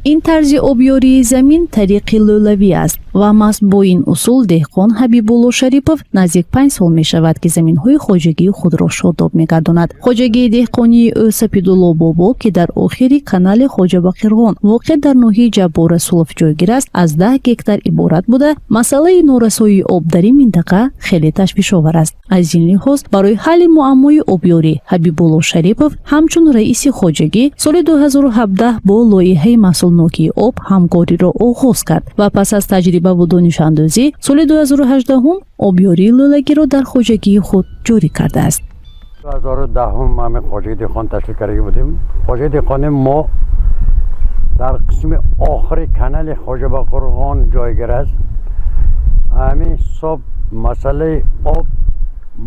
Ин тарзи обёрии замин тариқи лӯлавӣ аст ва маҳз бо ин усул деҳқон Ҳабибулло Шарипов наздик 5 сол мешавад, ки заминҳои хоҷагии худро шодоб мегардонад. Хоҷагии деҳқонии ӯ «Сапидулло Бобо», ки дар охири канали Хоҷабақирғон, воқеъ дар ноҳияи Ҷаббор Расулов ҷойгир аст, аз 10 гектар иборат буда, масъалаи норасоии об дар ин минтақа хеле ташвишовар аст. Аз ин лиҳоз барои ҳалли муаммои обёрӣ Ҳабибулло Шарипов ҳамчун раиси хоҷагӣ соли 2017 бо лоиҳаи маҳсулнокии об ҳамкориро оғоз кард ва пас аз таҷрибаву донишандӯзӣ соли 2018 обёрии лӯлагиро дар хоҷагии худ ҷорӣ кардааст. 2010 ҳамин хоҷагии деҳқон ташкил карда будем. Хоҷагии деҳқони мо дар қисми охири канали Хоҷабақурғон ҷойгир аст. Ҳамин ҳисоб масъалаи об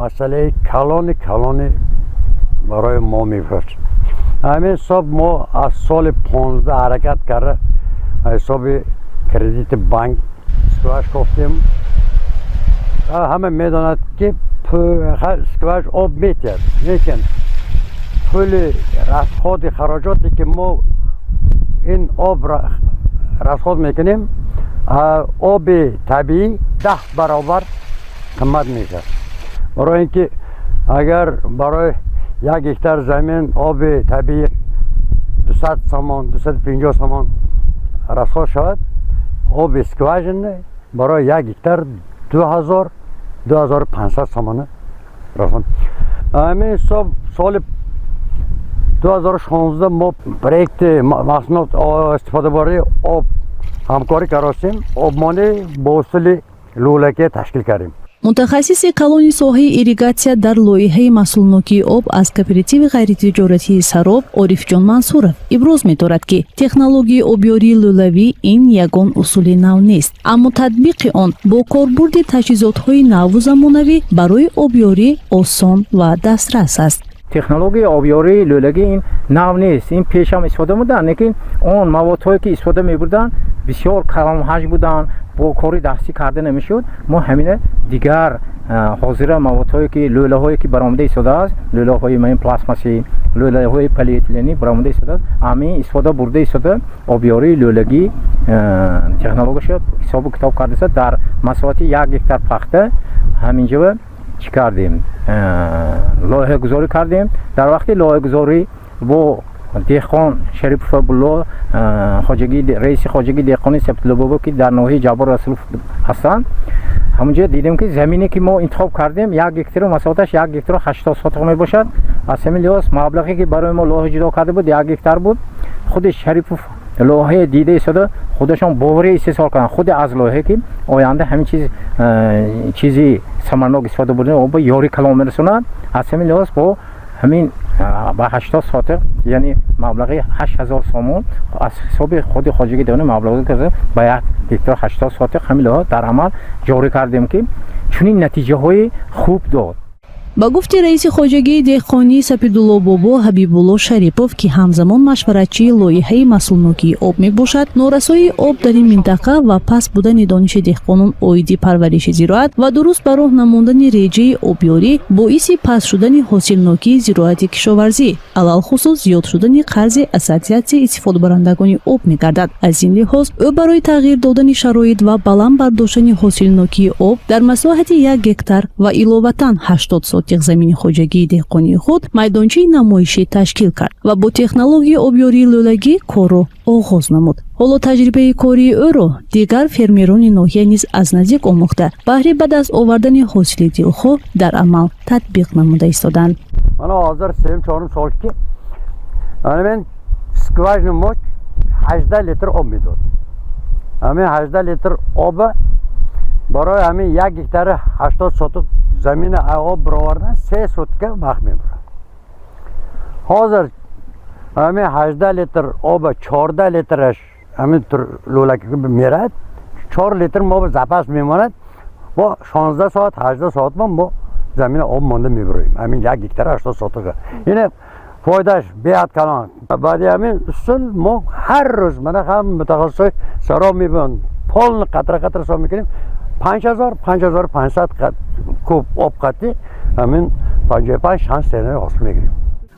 масъалаи калони калони барои мо мебошад. Ҳамин ҳисоб мо аз соли 15 ҳаракат карда, ҳисоби кредити банк скваж кофтем. Ҳама медонад, ки скваж об метиҳад, лекин пули расходи хароҷоте, ки мо ин об расход мекунем, оби табиӣ 10 баробар қимат мешавад. Барои ин ки агар барои 1 гектар замин оби табиӣ 200 сомон, 250 сомон расход шавад, оби скважина барои 1 гектар 2000, 2500 сомона расход. Ҳамин ҳисоб соли 2016 мо проекти маҳсулот истифодабарии об ҳамкорӣ каростем, обмонӣ бо усули лӯлакӣ ташкил кардем. Мутахассиси калони соҳаи ирригатсия дар лоиҳаи маҳсулнокии об аз кооперативи ғайритиҷоратии «Сароб» Орифҷон Мансуров иброз медорад, ки технологияи обёрии лӯлавӣ ин ягон усули нав нест, аммо татбиқи он бо корбурди таҷҳизотҳои наву замонавӣ барои обёрӣ осон ва дастрас аст. Технологияи обёрии лӯлагӣ ин нав нест, ин пешам истифода буданд, лекин он маводҳое, ки истифода мебурданд, бисёр калонҳаҷм буданд, бо кори дастӣ карда намешуд. Мо ҳамина дигар ҳозира маводҳое, ки лӯлаҳое, ки баромада истодааст, лӯлаҳои ман пластмассӣ, лӯлаҳои полиэтиленӣ баромада истодааст, ҳамин истифода бурда истода, обёрии лӯлагӣ технологияшо ҳисобу китоб карда, дар масоҳати 1 гектар пахта ҳаминҷо чӣ кардем, лоиҳагузорӣ кардем. Дар вақти лоиҳагузорӣ бо деҳқон Шарипов Абулло, хоҷагии раиси хоҷагии деҳқони Сабтуллобобо, ки дар ноҳияи Ҷаббор Расулов ҳастанд, ҳамунҷо дидем, ки замине, ки мо интихоб кардем, 1 гектару масоҳаташ 1 гектару 80 сотиқ мебошад. Аз ҳамин лиҳоз маблағе, ки барои мо лоиҳа ҷудо карда буд, 1 гектар буд. Худи Шарипов лоиҳае дида истода, худашон боварӣ истеҳсол карданд худи аз лоиҳае, ки оянда ҳамин чиз чизи самарнок истифода бурдани об ёри калон мерасонад. Аз ҳамин лиҳоз бо ҳамин ба 80 сотиқ, яъне маблағи 8000 сомон аз ҳисоби худи хоҷагии деҳқонӣ маблағ карда, ба 1 гектар 80 сотиқ ҳамин лоиҳа дар амал ҷорӣ кардем, ки чунин натиҷаҳои хуб дод. Ба гуфти раиси хоҷагии деҳқонии «Сапидулло Бобо» Ҳабибулло Шарипов, ки ҳамзамон машваратчии лоиҳаи маҳсулнокии об мебошад, норасоии об дар ин минтақа ва паст будани дониши деҳқонон оиди парвариши зироат ва дуруст ба роҳ намондани реҷаи обёрӣ боиси паст шудани ҳосилнокии зироати кишоварзӣ, алалхусус зиёд шудани қарзи ассотсиатсияи истифодабарандагони об мегардад. Аз ин лиҳоз ӯ барои тағйир додани шароит ва баланд бардоштани ҳосилнокии об дар масоҳати 1 гектар ва иловатан 80 сотиқ замини хоҷагии деҳқонии худ майдончаи намоишӣ ташкил кард ва бо технологияи обёрии лӯлагӣ корро оғоз намуд. Ҳоло таҷрибаи кории ӯро дигар фермерони ноҳия низ аз наздик омӯхта, баҳри ба даст овардани ҳосили дилхоҳ дар амал татбиқ намуда истоданд. Мана ҳозир сеюм, чорум сол, ки мана мен скважина мо 18 литр об медод. Ҳамин 18 литр оба барои ҳамин 1 гектари 80 сотук замина об бировардан 3 сутка вақт мебурад. Ҳозир ҳамин 18 литр оба 14 литраш ҳамин лӯлаки мерад, 4 литр мо запас мемонад. Бо 16 соат, 18 соат мо замина об монда мебуроем. Ҳамин 1 гектар 80 сотука ина фоидааш беҳад калон. Баъди ҳамин усул мо ҳар рӯз мана ҳам мутахассисои Сароб мебиёнд, полный қатра қатра ҳисоб мекунем, 5000, 5500 куб об қатӣ ҳамин 55 шанс ҳосил мегирем.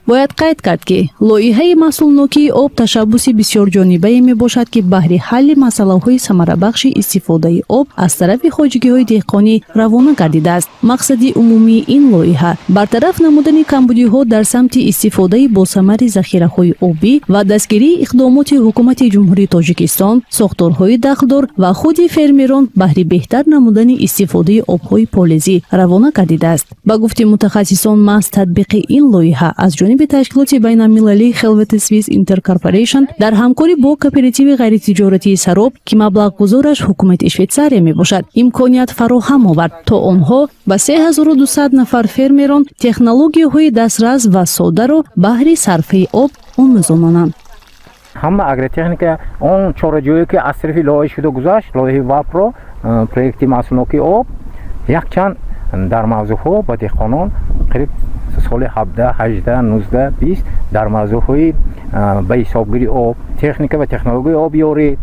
Бояд қайд кард, ки лоиҳаи маҳсулнокии об ташаббуси бисёрҷонибае мебошад, ки баҳри ҳалли масъалаҳои самарабахши истифодаи об аз тарафи хоҷагиҳои деҳқонӣ равона гардидааст. Мақсади умумии ин лоиҳа бартараф намудани камбудиҳо дар самти истифодаи босамари захираҳои обӣ ва дастгирии иқдомоти Ҳукумати Ҷумҳурии Тоҷикистон, сохторҳои дахлдор ва худи фермерон баҳри беҳтар намудани истифодаи обҳои полезӣ равона гардидааст. Ба гуфти мутахассисон, маҳз татбиқи ин лоиҳа аз ҷониби ташкилоти байналмилалии Хелвети Свис Интеркорпорейшн дар ҳамкорӣ бо кооперативи ғайритиҷоратии Сароб, ки маблағгузораш ҳукумати Швейтсария мебошад, имконият фароҳам овард, то онҳо ба 3200 нафар фермерон технологияҳои дастрас ва содаро баҳри сарфаи об омӯзонанд. Ҳама агротехника, он чораҷӯе, ки аз тарафи лоиҳа шуда гузашт, лоиҳаи ВАПРО, проекти маҳсулнокии об, якчанд дар мавзӯъҳо ба деҳқонон қариб соли 17, 18, 19, 20 дар мавзӯъҳои ба ҳисобгирии об, техника ва технологияи обёрӣ,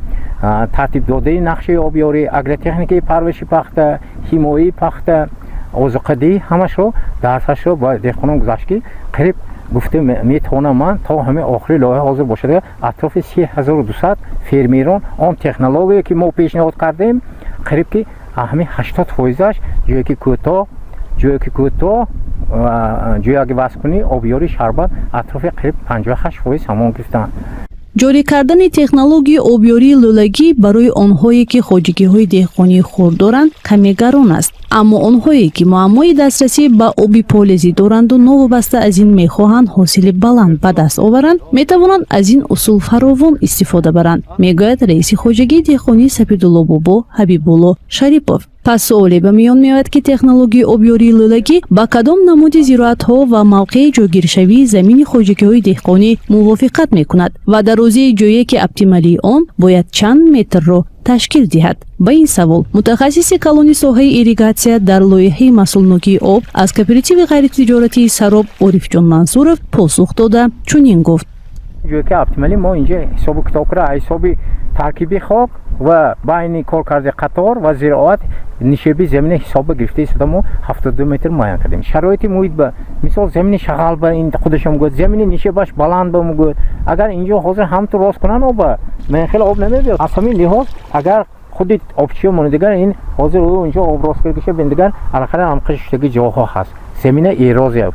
тартиб додани нақшаи обёрӣ, агротехникаи парвариши пахта, ҳимояи пахта, озуқадиҳӣ, ҳамашро дарсашро ба деҳқонон гузашт, ки қариб гуфта метавонам ман, то ҳамин охири лоиҳа ҳозир бошад, атрофи 3200 фермерон он технология, ки мо пешниҳод кардем, қариб ки ҳамин 80 фоизаш ҷое ки кӯтоҳ, ҷӯяги васткунӣ, обёри шарбат, атрофи қариб 58% ҳамон гирифтанд. Ҷорӣ кардани технологияи обёрии лӯлагӣ барои онҳое, ки хоҷагиҳои деҳқонии хурд доранд, каме гарон аст, аммо онҳое, ки муаммои дастрасӣ ба оби полезӣ доранду новобаста аз ин мехоҳанд ҳосили баланд ба даст оваранд, метавонанд аз ин усул фаровон истифода баранд, мегӯяд раиси хоҷагии деҳқонии Сапедулло Бобо Ҳабибулло Шарипов. Пас суоле ба миён меояд, ки технологияи обёрии лӯлагӣ ба кадом намуди зироатҳо ва мавқеи ҷойгиршавии замини хоҷагиҳои деҳқонӣ мувофиқат мекунад ва дарозии ҷӯяки оптималии он бояд чанд метрро ташкил диҳад? Ба ин савол мутахассиси калони соҳаи ирригатсия дар лоиҳаи маҳсулнокии об аз кооперативи ғайритиҷоратии Сароб Орифҷон Мансуров посух дода, чунин гуфт: Ҷӯяки оптималӣ мо инҷа ҳисобу китоб карда, ҳисоби таркиби хок ва байни коркарди қатор ва зироат, нишеби замина ҳисоба гирифта истода, мо 72 метр муайян кардем. Шароити муҳит ба мисол замини шағал ба ин худашо мегӯяд, замини нишебаш баланд ба мегӯяд. Агар инҷо ҳозир ҳамту рост кунанд, оба хеле об намебиёд. Аз ҳамин лиҳоз, агар худи обчиё монидигар, ин ҳозир инҷо об рост кардагиша биндигар, алақара ҳамқишуштаги ҷоҳо ҳаст, замина эрозия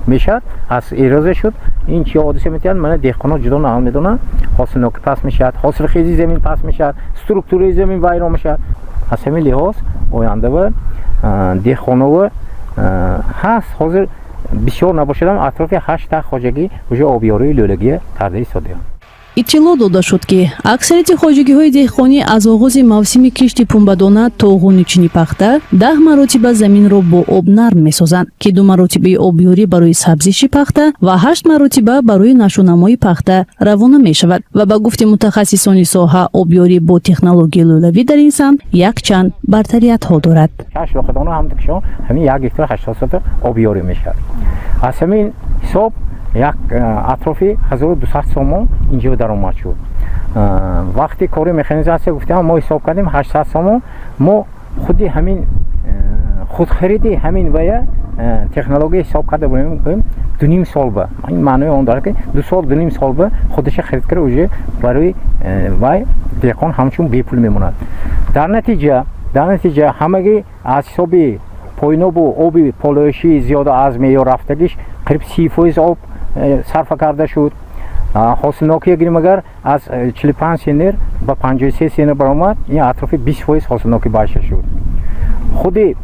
мешавад. Аз эрозия шуд, ин чи ҳодиса метиҳад? Мана, деҳқонон ҷудо наҳал медонанд, ҳосилнокӣ паст мешавад, ҳосилхези замин паст мешавад, структураи замин вайрон мешавад. Аз ҳамин лиҳоз ояндава деҳқонова ҳаст, ҳозир бисёр набошадам, атрофи ҳашта хоҷагӣ уже обёрии лӯлагия карда истодаанд. Иттилоъ дода шуд, ки аксарияти хоҷагиҳои деҳқонӣ аз оғози мавсими кишти пунбадона то ғуничини пахта 10 маротиба заминро бо об нарм месозанд, ки ду маротибаи обёрӣ барои сабзиши пахта ва ҳашт маротиба барои нашъунамои пахта равона мешавад. Ва ба гуфти мутахассисони соҳа, обёрӣ бо технологияи лӯлавӣ дар ин самт якчанд бартариятҳо дорад. Шаш роҳадона ҳамдикшон ҳамин 1 гектар 80 сотих обёрӣ мешавад. Аз ҳамин ҳисоб як атрофи 1200 сомон инҷо даромад шуд. Вақти кори механизатсия гуфтам, мо ҳисоб кардем 800 сомон. Мо худи ҳамин худхариди ҳамин вая технология ҳисоб карда будем, 2,5 сол ба ин маънои он дорад, ки 2 сол, 2,5 сол ба худаша харид карда, уже барои вай деҳқон ҳамчун бепул мемонад. Дар натиҷа ҳамагӣ аз ҳисоби пойнобу оби полоишӣ зиёда аз меъёр рафтагиш қариб 30% об сарфа карда шуд. Ҳосилнокия гирем агар, аз 45 центнер ба 53 центнер баромад, ин атрофи 20% ҳосилнокӣ баша шуд. Худи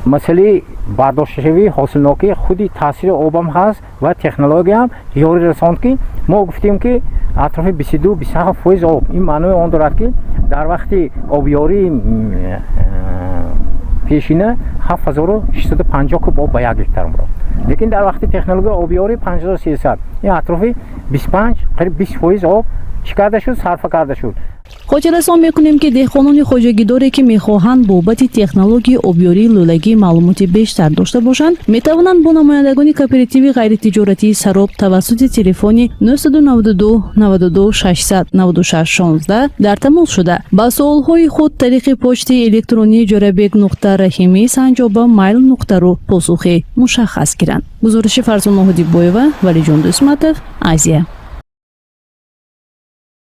масъалаи бардошташавии ҳосилнокӣ худи таъсири обам ҳаст ва технологияам ёрӣ расонд, ки мо гуфтем, ки атрофи 22, 27% об. Ин маънои он дорад, ки дар вақти обёрии пешина 7650 куб об ба 1 гектар мурод, лекин дар вақти технологияи обёрӣ 5300. Ин атрофи 25, қариб 20% об чӣ карда шуд? Сарфа карда шуд. Хотиррасон мекунем, ки деҳқонони хоҷагидоре, ки мехоҳанд бобати технологияи обёрии лӯлагӣ маълумоти бештар дошта бошанд, метавонанд бо намояндагони кооперативи ғайритиҷоратии «Сароб» тавассути телефони 992 92 696 16 дар тамос шуда, ба суолҳои худ тариқи почтаи электронии ҷӯрабек.раҳимӣ@mail.ru посухи мушаххас гиранд. Гузориши Фарзона Ҳудибоева, Валиҷон Дусматов, Азия.